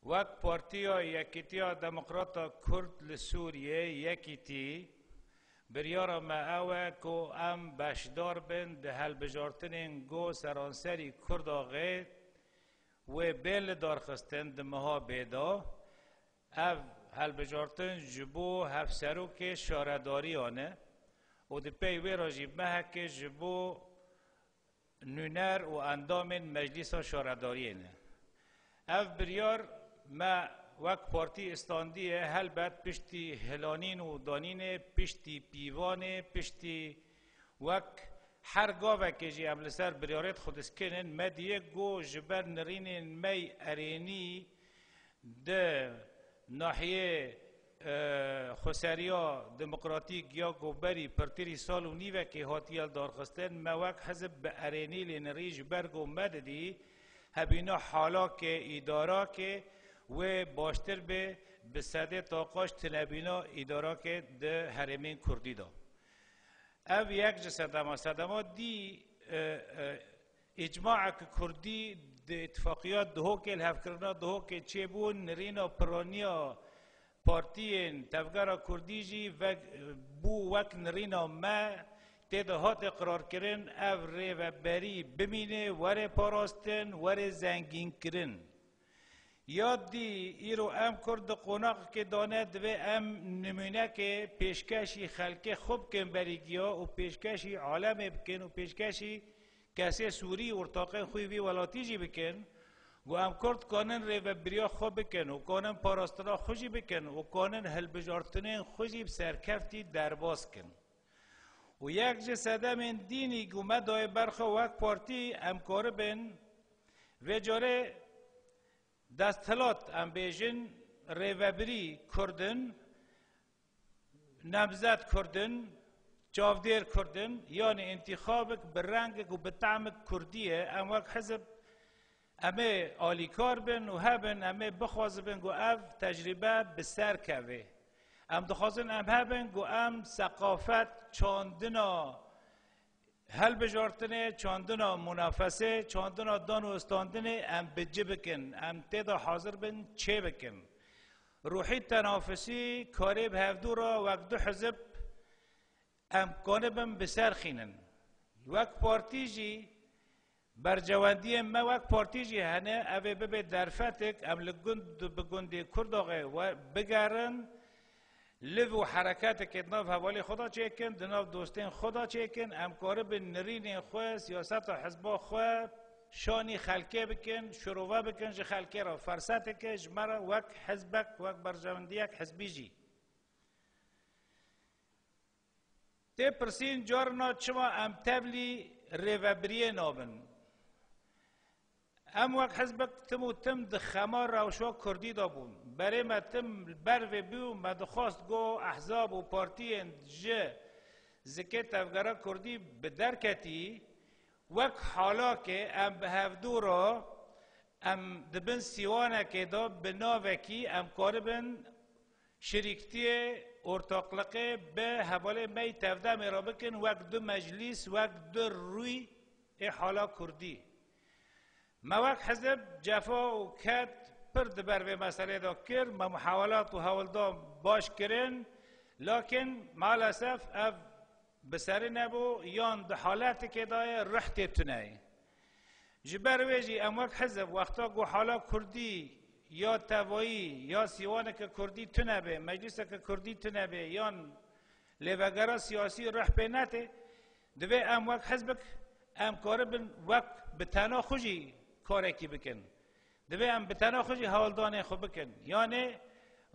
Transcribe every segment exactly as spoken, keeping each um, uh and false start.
Wek Partiya Yekîtiya Demokrata Kurd li Sûriyê, Yekîtî, biryara me ew e ku em beşdar bin di helbijartinên ku seranserî Kurdaxê wê bên lidarxistin di meha bê de. Ev helbijartin ji bo hevserokê şaredariyan e û di pey wê re jî mehekê ji bo nûner û endamên Meclîsa Şaredariyê ne. Ev biryar me wek partî istandiye, helbet piştî hilanîn û danînê, piştî pîvanê, piştî wek her gavekê jî em li ser biryarêt xwe diskinin, me diye ku ji ber nirînên me yê erênî di nahiyê, e, xweseriya demokratîk ya ku berî pirtirî sal û nîvekê hatiye lidarxistin, me wek hizb bi erênî lê nirî ji ber ku me didî hebîna halakê, îdarakê wê baştir bê, bi sedê taqaş tinebîna îdarakê di herêmên kurdî de. Ev yek ji sedema. Sedema dî, e, e, îcmaek kurdî di îtifaqiya Duhokê, li hevkirina Duhokê çêbûn, nirîna piraniya partiyên tevgera kurdî jî vek-, bû wek nirîna me, tê de hate qirarkirin, ev rêveberî bimîne, were parastin, were zengînkirin. Ya dî, îro em Kurd di qonaxekê de ne, divê em nimûnekê pêşkêşî xelkê xwe bikin berî giya û pêşkêşî alemê bikin û pêşkêşî kesê Sûrî, ortaqên xwe yê vî welatî jî bikin, ku em Kurd kanin rêvebiriya xwe bikin û kanin parastina xwe jî bikin û kanin hilbijartinên xwe jî bi serkeftî derbas kin. Û yek ji sedemên dînî ku me dayê ber xwe wek partî, em karibin vê carê desthilat, em bêjin, rêvebirî Kurd in, namzet Kurd in, çavdêr Kurd in, yanî întîxabik bi rengik û bi temik Kurdî ye, em wek hizb em ê alîkar bin û hebin, em ê bixwazibin ku ev tecrîbe bi ser keve. Em dixwazin em hebin ku em seqafet, çandina helbijartinê, çandina munafesê, çandina dan û istandinê em bi ci bikin, em tê de hazir bin çê bikin. Ruhî tenafusî karê bi hevdû re wek du hizib em kanibin bi ser xînin. Wek partî jî bercewendiyên me wek partî jî hene, ev ê bibe derfetek, em li gund bi gundê Kurdoxê we bigerin, liv û hereketeke di nav hevalê xwe de çêkin, di nav dostên xwe de çêkin, em karibin nirînên xwe, siyaseta hizba xwe şanî xelkê bikin, şirove bikin, ji xelkê re ferseteke, ji me re wek hizbek, wek berjewendiyek hizbî jî. Tê pirsîn carna çima em tevlî rêvebiriyê nabin? Em wek hizbek tim û tim di xema rewşa Kurdî de bûn. Berê me tim li ber vê bû, me dixwest ku ehzab û partiyên ji zikê tevgera Kurdî bi derketî, wek halakê em bi hevdû re, em di bin sîwanekê de bi navekî em karibin şirîktiyê, ortaqliqê bi hevalê me yî tevdemê re bikin, wek du meclîs, wek du rûy ê hala Kurdî. Me wek hizib cefa û ked pir di ber vê meselê de kir, me muhawelat û hewldan baş kirin, lakin maalesef ev bi serî nebû, yan di haletekê de ye, rih tê tune ye. Ji ber wê jî em wek hizib wexta ku hala Kurdî ya tevayî ya sîwaneke Kurdî tune be, meclîseke Kurdî tune be, yan lêvegera siyasî rih pê nete, divê em wek hizbek em karibin wek bi tena xwe jî karekî bikin. Divê em bi tena xwe jî hewldanê xwe bikin. Yanê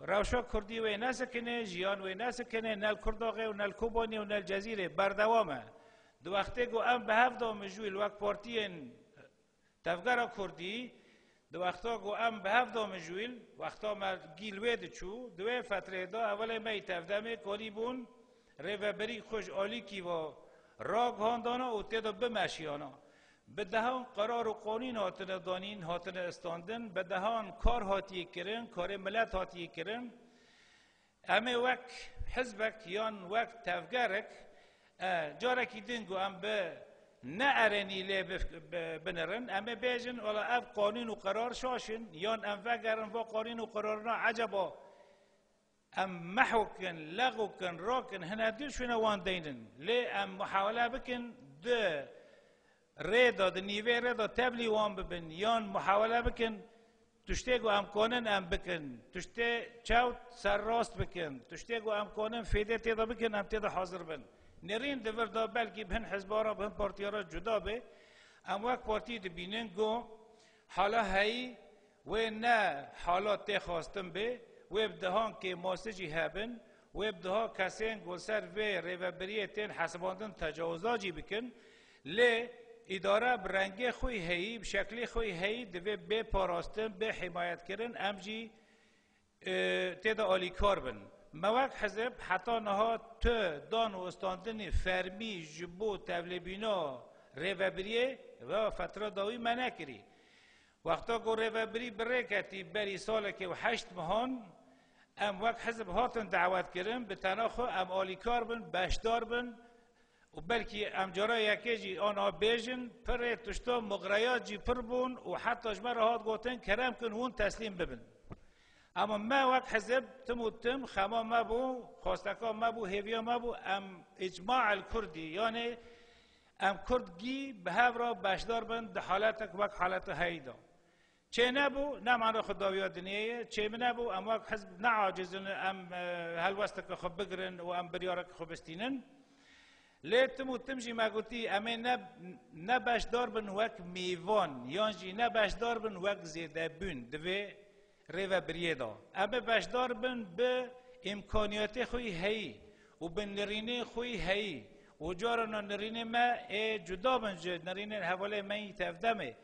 rewşa Kurdî wê nesikine, jiyan wê nesikine, ne li Kurdoxê û ne li Kobanê û ne li Cezîrê berdewam e. Di wextê ku em bi hev de mijûl wek partiyên tevgera Kurdî, di wexta ku em bi hev de mijûl, wexta me gîl wê diçû, di wê fetrê de hevalê me yî tevdemê karîbûn rêveberî xwe ji alîkî ve ragihandana û tê de bimeşiyana. Bi dehan qerar û qanûn hatine danîn, hatine istandin, bi dehan kar hatiye kirin, karê milet hatiye kirin. Em ê wek hizbek yan wek tevgerek, e, carekî din ku em bi ne erenî lê bif-, bi-, binirin. Em ê bêjin, wela ev qanûn û qerar şaş in, yan em vegerin va qanûn û qerarina eceba em mehw kin, lexw kin, rakin, hine dû şûne wan deynin. Lê em muhawele bikin, di rê de, di nîvê rê de tevlî wan bibin, yan muhawele bikin, tiştê ku em konin em bikin, tiştê çewt serrast bikin, tiştê ku em konin fêdê tê de bikin, em tê de hazir bin. Nêrîn di vir de belkî bi hin hizba re, bi hin partiya re cuda be. Em wek partî dibînin ku hala heyî wê ne hala tê xwestin be, wê bi dehan kêmasî jî hebin, wê bi deha kesên ku li ser vê rêvebiriyê tên hesibandin tecawuza jî bikin, lê îdare bi rengê xwe heyî, bi şeklê xwe heyî divê bê parastin, bê himayetkirin, em jî, e, tê de alîkar bin. Me wek hizib heta niha tu dan û istandinê fermî ji bo tevlêbîna rêvebiriyê ve fetra dawî me nekirî. Wexta ku rêvebirî bi rê ketî berî salekê û heşt mehan, em wek hizib hatin dawet kirin, bi tena xwe em alîkar bin, beşdar bin û belkî em cara yekê jî ana bêjin, pirê tişta muxreyat jî pir bûn û heta ji me re hat gotin, kerem kin hûn teslîm bibin. Ama me wek hizib tim û tim xema me bû, xwesteka me bû, hêviya me bû, em îcma el Kurdî, yanê em Kurd gî bi hev re beşdar bin di haletek wek haleta heyî de. Çê nebû, ne mana xwe dawiya dinyê ye, çê min nebû, em wek hizb ne aciz in, em, e, helwesteke xwe bigirin û em biryareke xwe bistînin. Lê tim û tim jî me gotî, em ê ne, ne beşdar bin wek mêvan, yan jî ne beşdar bin wek zêdebûn di vê rêvebiriyê de. Em ê beşdar bin bi îmkaniyetê xwe yî heyî û bi nirînê xwe yî heyî û carana nirînê me ê cuda bin ji nirînên hevalê me yî tevdemê.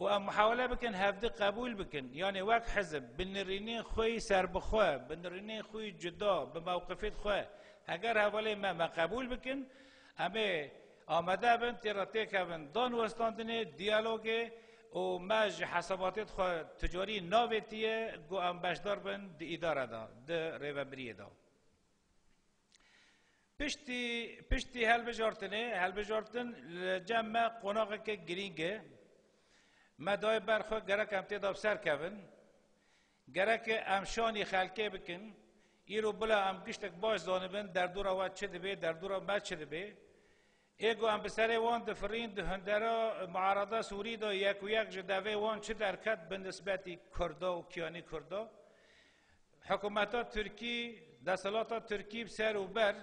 û em muhawele bikin hevdî qebûl bikin. Yanê wek hizib, bi nirînên xwe yî serbixwe, bi nirînên xwe yî cuda, bi mewqifêt xwe, heger hevalê me, me qebûl bikin, em ê amade bin, tê re têkevin dan westandinê, diyalogê û me ji hesabatêt xwe ticarî navêtiye, ku em beşdar bin di îdare de, di rêvebiriyê de. Piştî, piştî helbijartinê, helbijartin li cem me qonaxeke girîng e. Me dayê ber xwe, gerek em tê de bi ser kevin. Gerek e em şanî xelkê bikin. Îro bila em giştek baş zanibin, derdora we çi dibe, derdora me çi dibe. Ê ku em bi serê wan difirîn, di hundera muarada Sûrî de yek û yek ji devê wan çi derket bi nisbetî Kurda û kiyanî Kurda. Hikûmeta Tirkî, desthilata Tirkî bi ser û ber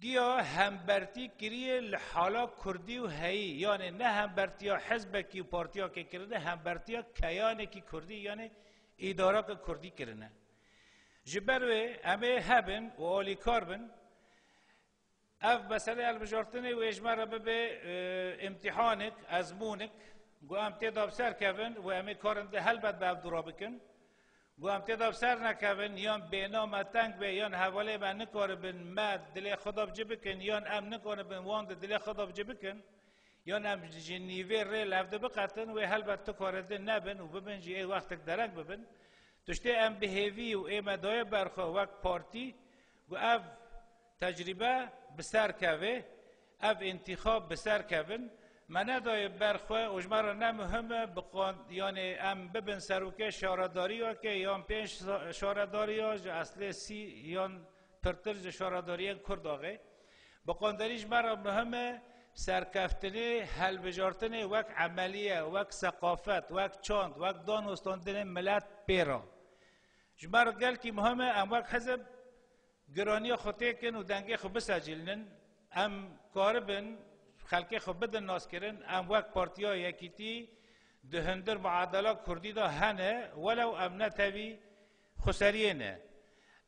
giya hembertî kiriye li hala Kurdî û heyî, yanê ne hembertiya hizbekî û partiyakê kirine, hembertiya keyanekî Kurdî, yanê îdaraka Kurdî kirine. Ji ber wê em ê hebin û alîkar bin. Ev mesele hilbijartinê wê ji me re bibe, e, îmtîhanek, ezmûnek, ku em tê de bi ser kevin û em ê karin de helbet bi hev dû re bikin. Ku em tê de bi ser nekevin, yan bêhna me teng be, yan hevalê me nikaribin me dilê xwe de bi cî bikin, yan em nikaribin wan di dilê xwe de bi cî bikin, yan em ji nîvê rê li hev de biqetin, wê helbet tu karê din nebin û bibin jî ê wextek dereng bibin. Tiştê em bi hêvî û ê me daye ber xwe wek partî, ku ev tecrîbe bi ser keve, ev întîxab bi ser kevin. Me nedaye ber xwe û ji me re ne muhim e, bi qan-, yanê em bibin serokê şaredariyeke yan pênc şa-, şaredariya ji eslê sî yan pirtir ji şaredariyên Kurdaxê. Bi qanderî ji me re muhim e serkeftinê, helbijartinê wek emeliye, wek seqafet, wek çand, wek danûstandinê milet pê re. Ji me re gelkî muhim e em wek hizib giraniya xwe têkin û dengê xwe bisecilnin. Em karibin xelkê xwe bidin naskirin. Em wek Partiya Yekîtî di hundir muadela Kurdî de hene, welew em ne tevî xweseriyê ne.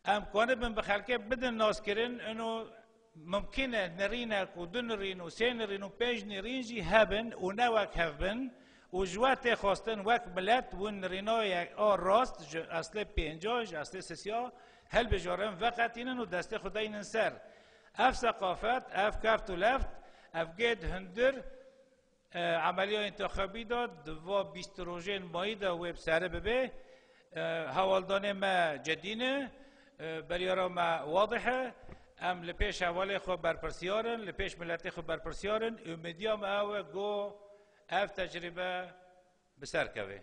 Em kanibin bi xelkê bidin naskirin, ino mimkîn e nirînek û du nirîn û sê nirîn û pênc nirîn jî hebin û ne wek hev bin û ji we tê xwestin wek milet win nirîna ye-, a rast ji eslê pênca, ji eslê sisiya hilbijarin, veqetînin û destê xwe deynin ser. Ev seqafet, ev keft û left, ev gêd hundir, e, emeliya întixabî de di va bîst rojên mayî de wê bi serê bibe. E, hewaldanê me cedî ne, e, biryara me wadih e. Em li pêş hevalê xwe berpirsiyar in, li pêş miletê xwe berpirsiyar in. Ûmêdiya me ew e ku ev tecrîbe bi ser keve.